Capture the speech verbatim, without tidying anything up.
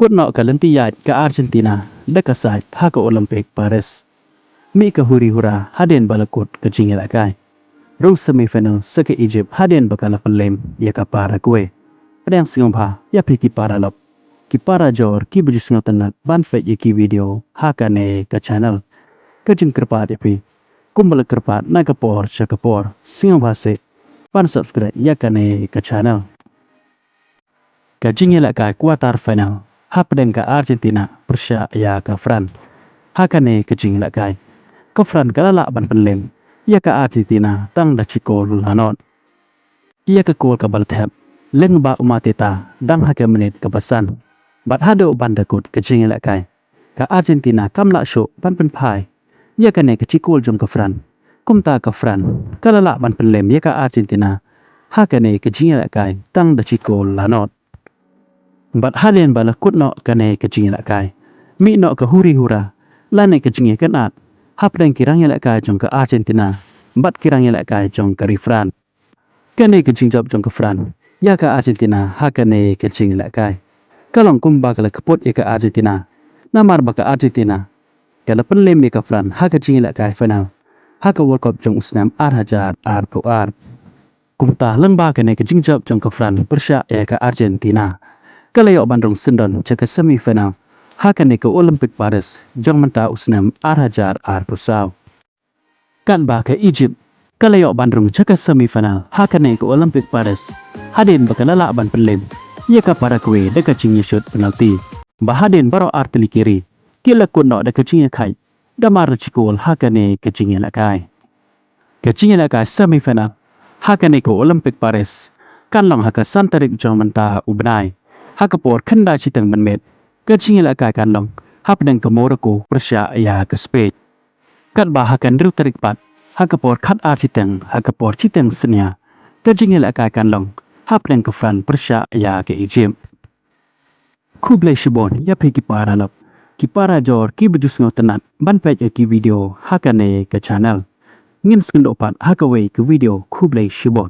Kut noh ka lynti ïaid ka Argentina da ka side ha ka Olympic Paris. Mih ka huri hura hadien ba la kut ka jingïalehkai. Rung semi final sa ka Egypt hadien ba ka la pynlem ïa ka Paraguay. Pdiang sngewbha ïa phi ki paralok, ki parajor kiba ju sngewtynnat ban peit ïa ki video ha kane ka channel. Ka jingkyrpad ïa phi, kumba la kyrpad na ka por sha ka por, sngewbha seh ban subscribe ïa kane ka channel. Ka jingïalehkai quarter final hapdeng ka Argentina pyrshah ïa ka France. Ha kane ka jingïalehkai, ka France ka la lah ban pynlem ïa ka Argentina tang da shi kol la nod. Ïa ka kol kaba la thep lyngba u Mateta dang ha ka minit kaba san. Bad haduh ban da kut ka jingïalehkai, ka Argentina kam lah shuh ban pynphai ïa kane ka shi kol jong ka France. Kumta ka France ka la lah ban pynlem ïa ka Argentina ha kane ka jingïalehkai tang da shi kol la nod. Bad hadien ba la kut noh kane ka jingïalehkai, mih noh ka huri hura lane ka jingïakynad hapdeng ki rangïalehkai jong ka Argentina bad ki rangïalehkai jong ka ri France. Kane ka jingjop jong ka France ïa ka Argentina ha kane ka jingïalehkai ka long kumba ka la kput ïa ka Argentina, namar ba ka Argentina ka la pynlem ïa ka France ha ka jingïalehkai final ha ka World Cup jong u snem ar hajar arphew ar. Kumta lyngba kane ka jingjop jong ka France pyrshah ïa ka Argentina, ka la ïoh ban rung syndon sha ka semi final ha kane ka Olympic Paris jong mynta u snem ar hajar arphew saw. Katba ka Egypt ka la ïoh ban rung sha ka semi final ha kane ka Olympic Paris hadien ba ka la lah ban pynlem ïa ka Paraguay da ka jingïashut penalty. Ba hadien baroh ar tylli ki ri ki la kut noh da ka jingïakhaid da mar da shi kol ha kane ka jingïalehkai. Ka jingïalehkai semi final ha kane ka Olympic Paris kan long ha ka san tarik jong mynta u bnai ha ka por khyndai shiteng mynmiet. Ka jingïalehkai kan long hapdeng ka Morocco pyrshah ïa ka Spain. Katba ha ka hynriew tarik pat ha ka por khatar shiteng ha ka por shiteng synñia, ka jingïalehkai kan long hapdeng ka France pyrshah ïa ka Egypt. Khublei shibun ïa phi ki paralok, ki parajor kiba ju sngewtynnat ban peit ïa ki video ha kane ka channel. Ngin sa ïakynduh pat ha kawei ka video. Khublei shibun.